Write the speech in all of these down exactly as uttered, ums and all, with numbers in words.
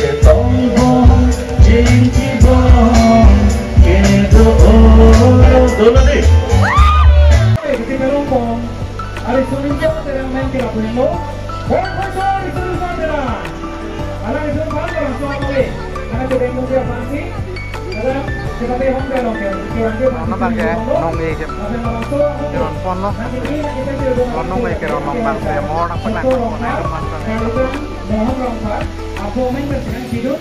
Ketong bom, jengki bom, kedo o. Dona dei. Kita belum bom. Ari suning ko terang main kira punya lo. Bom ko so ari suning ko terang. Alang itum bang orang so kali. Karena kita yang muda pasti. Karena kita teh hong kalau ke. Nona bang ke, nong e ke. Apa yang orang so? Keron pon lo. Nanti ini kita sudah. Nong e keron nong bang ke, mo na pernah. Kalau kan, mohon orang pak. Apa main terserang hidup.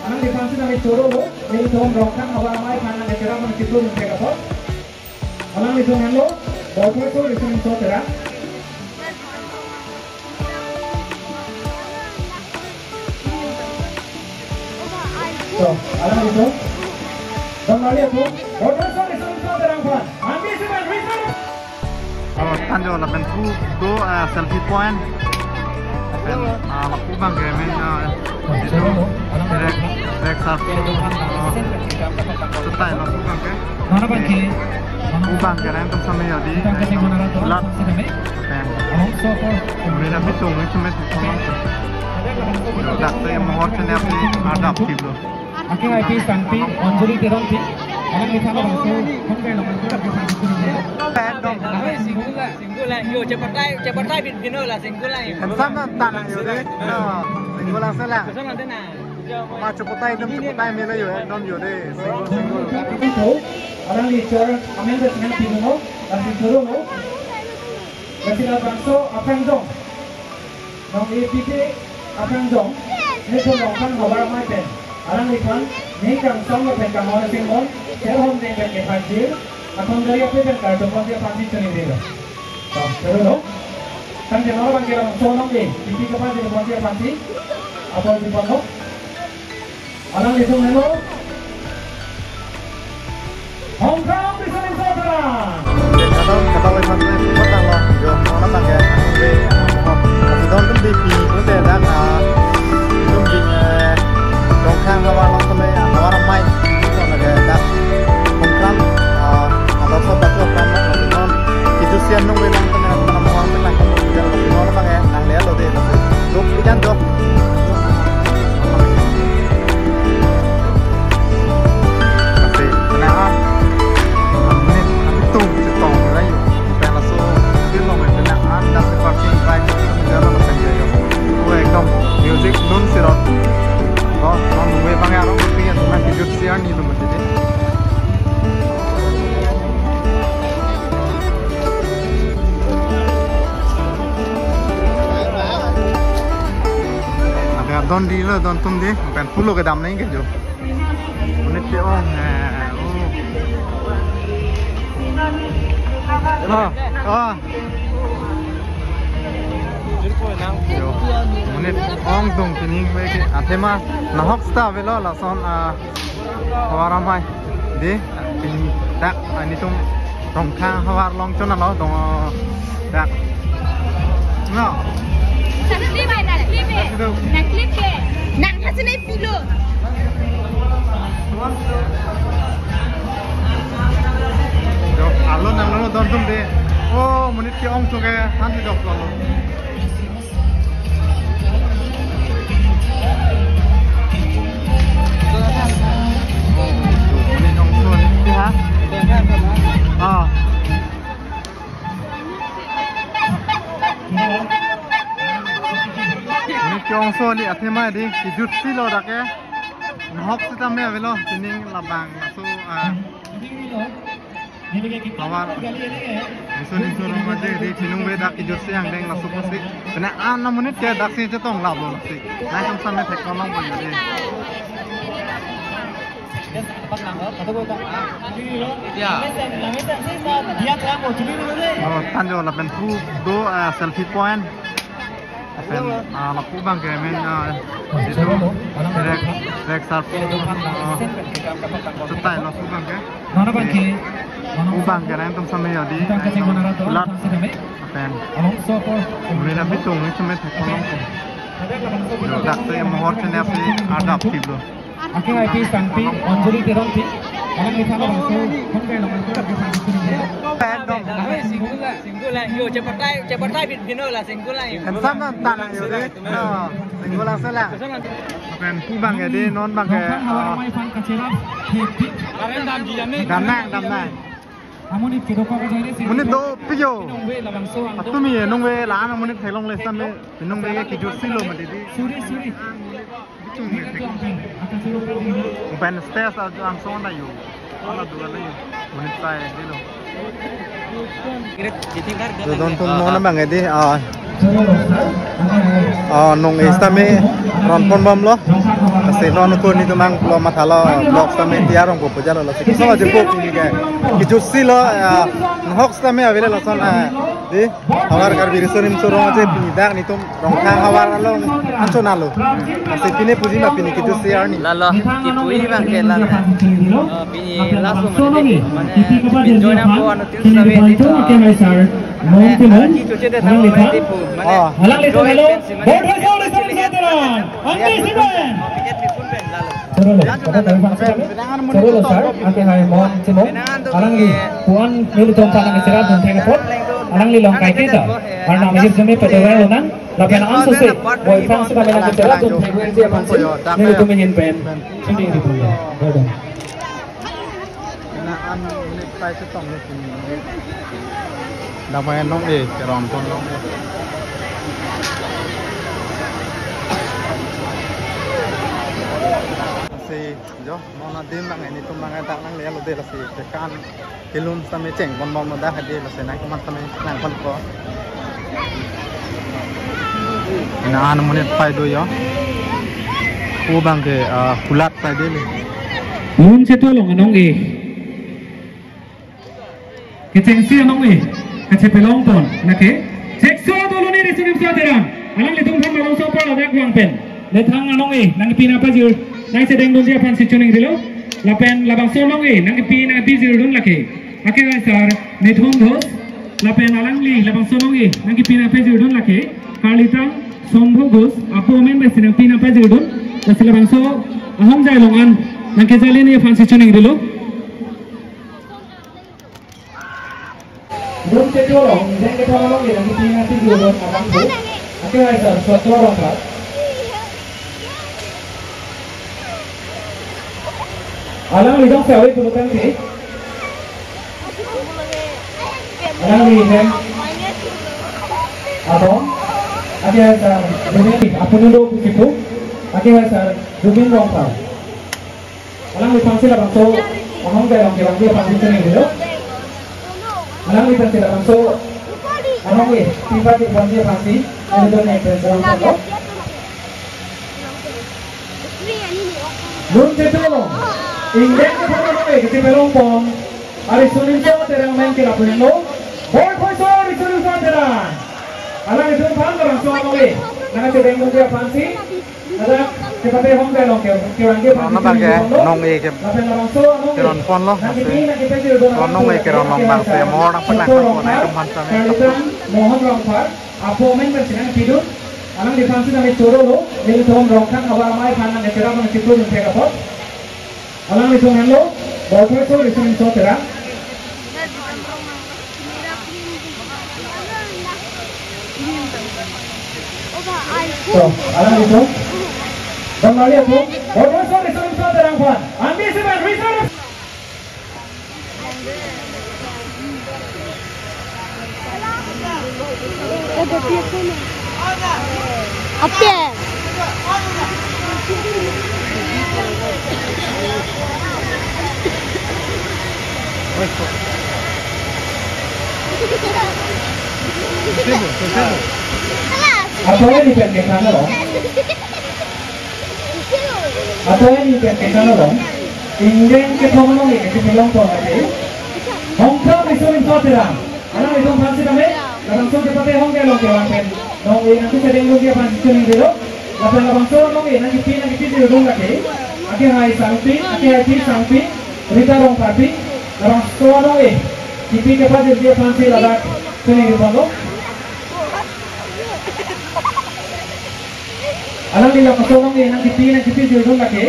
Alang di pasti nanti coro lo. Jadi tolong rongkang awal mai karena kita mau hidup untuk apa? Alang itum henlo, bol phoiso itum so tera. So, alang itum. Don mali aku, bol phoiso itum so tera phan. Ambi seven, reason. Oh, thanjo lapen pu do, ah, selfie point. Lapen, ah, lapu bang ke main, ah, itu, direct, direct sar. Oh, setai lapu bang ke. Mana bang ke? Pu bang ke, nantum sampai ya di, eh, ulat. Lapen, kemudian apitung, itu mes, itu mes. Yo, dak tu yang mohor channel api, ada aktif lo. Aking I P sangpi, Anjali Teronpi, alang di sana bangso, hon kailo bangso, dak di sana bangso. Single lang, single lang. Yo, cepat tayo, cepat tayo, bin-, bino la, single lang. Handsome na tan lang yo de. No, single lang sala. Kosong lang din na. Ma cepat tayo, dem cepat tayo, mila yo, eh, don yo de. Single, single. Alang di chor, amen de, amen di mo, la single mo. Kasi la bangso, apang dong. Nong A P K aphrang jong, nelitum Rongkhang havar amei pen alangliphan ning kangsam lapen kanghon asing mon, cherhom deng pen kephan jir, athon gari ape pen karjong ponji aphan si choningri lo. To, choro lo. Tangte non abang ke Rongso Nongke, A P K aphan jir ponji aphan si, apor jipon lo. Alanglitum helo. Hongkong Bisari Sodra. Kadang, kadang lepas ni, kadang lo. Yo, mana tangke? Be, ah, si don tum di pi, tum te dak, ah, tum di, eh, Rongkhang havar along tum, eh, havar amei. Tum lagi dak. Hongkong, ah, havar so dak lo kan, non. Itu sian nung be lang tum, eh, mana mohang be lang tum, tum, tum, tum, tum, eh, nang le lo de, tum. Dok, ikan dok. Lasi, kena an, an menit, an tum chetong rayu. Pen laso, film lo, kena an, dak si parking bike, tum jalan lo pen jayo. Oh, ekdom music non sirot. Oh, non we bang arong pi ya, na kijut siang ni lo mati de. Ada don di lo, don tum di, pen pulo kedam nai ke jo. Monit ke-ong, eh, oh. Ah, ah. Yo, monit ong tung kini we ke athema nahok sta avelo lason, ah, havar amei. Di, pini dak, ah, nelitum Rongkhang havar along chon alo dong, dak. No. Nang clip ke, nang clip ke. Nang kasi na pilo. Yo, alo nang lo don tum de. Oh, monit ke-ong so ke, han di dok lo. Monit ke-ong so ni, ha? Ah. Monit ke-ong so ni athema di, kijut si lo dak ke. Nahok sitame avelo, sining labang, so, ah. Havar. Isun isun rong aje di chinung be dak kijut si angdeng laso pusi. Kena an na monit ke dak si chetong lap lo lasi. Nai kam same thek kolong bang jadi. Ya. Oh, thanjo lapen pu do, ah, selfie point. Lapen, ah, lapu bang ke main, ah, itu, direct, direct sar, ah, setai lapu bang ke. Mana bang ke? Pu bang ke, nantum same ya di, ulat. Lapen, kemudian apitung, itu met kolong ko. Yo, dak si mohor channel si ada aktif lo. Aking I P sangpi, Anjali Teronpi. Pen dong. Single lang, single lang. Yo, cepat tayo, cepat tayo, Pin-, Pinoy lah, single lang. Handsome na tan yo de. Oh, single lang sela. Pen pu bang ya de, non bang ke, ah, dam nang, dam nang. Amonit kedokok aja ini sih. Monit dopik yo. Nunggu labangso ang. Atumi ya, nunggu la-an amonit thelong le same. Nunggu ya kijut silo mati di. Sorry, sorry. Pen stage ajo angsong ta yo. Ala dua na yo. Monit sai dilo. Dodon tum non bang edi, ah. Ah, nong-e sitame ron pon bomlo. Lasi non ko nelitum abang lo mathalo vlog sitame tiyar ong po jalo lasi. Kiso ajo po pini ke. Kijut silo, ah, hok sitame avelo lason, ah, di. Havar Karbi Riso Nimso Rong Aje pini dak nelitum Rongkhang havar along anchot nalo. Lasi pine puji ma pini kijut si arni. Lalo, kipu ini bang ke lalo. Oh, pini last lo mane, mane, enjoy na po anu til sabe di to. Mane, alang kichoche de tang mane di po, mane. Oh. Alang le to helo. Bor hai sa le sa le sa teran. Ante si ben. Tiket di pun ben lalo. Chorolo, pada kami paksa kami. Chorolo, sir, ante hai Mon Chimong. Alangli puan nelitum aphan nangcherap dun thek apot. Alangli along kaike ta. Arnam hirjume pedover lonang. Lapen ansose boy fans kami nangcherap dun thek apot. Nelitum ahin pen. Shooting di punya. Well done. Dak pen nong-e, keron pon nong-e. Lasi jo, non adim nang ini tum nang dak nang le lo de lasi tekan kelun sitame cheng pon bom lo dak hadi lasi nang komat sitame nang pon ko. Nang an monit pai do yo. Pu bang ke, ah, kulat pai de le. Lun chetu along anong-e. Kechengsi anong-e, kachepelong pon, lake. Chekso dolo ne Riso Nimso Terang. Alanglitum aphan malom so pala dak vang pen. Nethang anong-e, nangkepi nangpajir, nangchedeng dunji aphan si choningrilo. Lapen labangso anong-e, nangkepi nangpajir dun lake. Ake hai sar, Nethong Dhos. Lapen alangli, labangso anong-e, nangkepi nangpajir dun lake. Karlitang, Sombho Ghos, apo amen besi nangpi nangpajir dun. Lasi labangso, ahongjai along an, nangkejali ni aphan si choningrilo. Lun chetu along, jeng kethom along, nangkepi nangpajir dun abang bu. Ake hai sar, Sotro Rongphar. Alangli dong sawi pulutan si. Alangli hem. Abang. Ake hai sar, Ruben, apun dulu kusipu. Ake hai sar, Ruben Rongphar. Alangliphan si labangso ahongjai along kevangji aphan si choningrilo. Alangliphan si labangso anong-e pipa kevangji aphan si nelitum nangpajir dun lo. Lun chetu along, ingdeng kethom along-e kachepelong pon, Riso Nimso Terang amen ke lapu henlo. Bor phoi so Riso Nimso Terang. Alanglitum aphan labangso anong-e nangchedeng dunji aphan si. Ada, cepat deh, hong deh, long ke, ke, ke, Ano bang ke, nong-e ke, lapen labangso anong-e, keron pon lo, nangkepi, nangkepajir dun, nong-e keron long bang se, mohor nang penang, Sotro Rongphar, nang tum aphan same. Karlitang Mohon Rongphar, apo amen besi nangpi dun. Alangliphan si nangchoro lo, nelitum Rongkhang havar amei aphan nangcherap nangchipru dun thek apot. Alanglitum henlo, Bor phoi so Riso Nimso Terang. So, alanglitum. Dong nali atum. Bor phoi so Riso Nimso Terang aphan. Andi seven, Riso. Apiak. Apa yang dipakai sana, Bang? Athe neli pen kekan along, ingdeng kethom along-e kachepelong pon lake. Hongthom Riso Nimso Terang. Alanglitum aphan sitame, labangso kepate hongke along kevang pen. Nong-e nangkechedeng dunji aphan si choningrilo. Lapen labangso nong-e nangkepi nangkepajir dun lake. Ake hai Sangpi, ake hai Pi Sangpi, Rita Rongpharpi. Labangso nong-e kepi kepajirji aphan si ladak choningrilo. Alangli labangso nong-e nangkepi nangkepajir dun lake.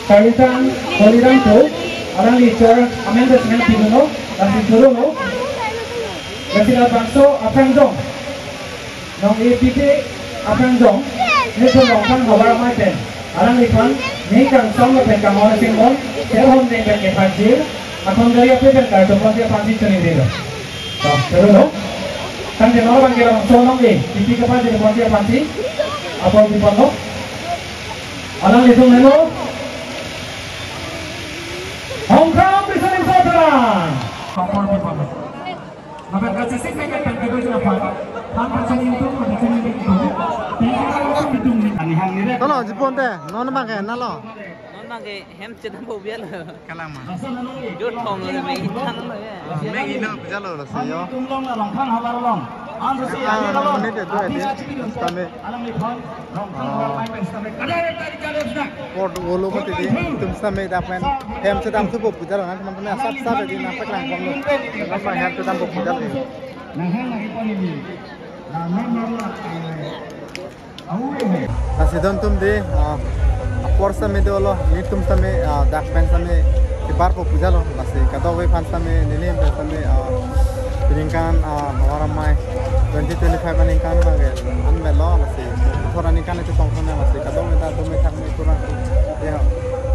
Karlitang Holidang Po, Alangli chor amen de semen piduno, lasi choro lo. Lasi labangso aphrang jong, nong A P K aphrang jong, nelitum Rongkhang havar amei pen alangliphan ning kangsam lapen kanghon asing bon, terhon deng pen kepajir, akhon gari ape pen kartopon dia panji chuning dilo. To, choro lo. Tangte non abang ke labangso nong A P K kepajir pon dia panji, apor piponlo. Alanglitum helo. Rongkhang Bisoni Sotara. Apor piponlo. Maka kasi sik sik kan kita jual apa? Tanpa sini itu, pada sini itu. Tinggal kita itu. Ani hang ni re. Tolo, jipon te, non abang ke, nalo. Non abang ke hem chedam bo bial. Kalang ma. Jor thong lo, me ithang lo ya. Me ino pejalo lo se yo. Tum long la Rongkhang havar along. An si Ah, ani lo. Mane de do Ati ade. Achi bilang Tame. Alangliphan Rongkhang havar amei pen stambe. Kada dari kada sna. Port wolo mati di. Tum same dak pen. Hem chedam thupo pejalo na teman-teman. Sap sap di na paklang kom lo. Teman hem chedam bo pejalo. Nah, hang lagi pon ini. Nah, memang lah. Lasi don tum di, ah, apor same dolo, nelitum same, ah, dak pen same kebarpo pejalo, lasi kadokave aphan same, neli pen same, ah, peningkan, ah, havar amei twenty twenty-five aningkan abang ke, an belo, lasi, thora aningkan itu tongkron ya, lasi, kadokave ta tum thak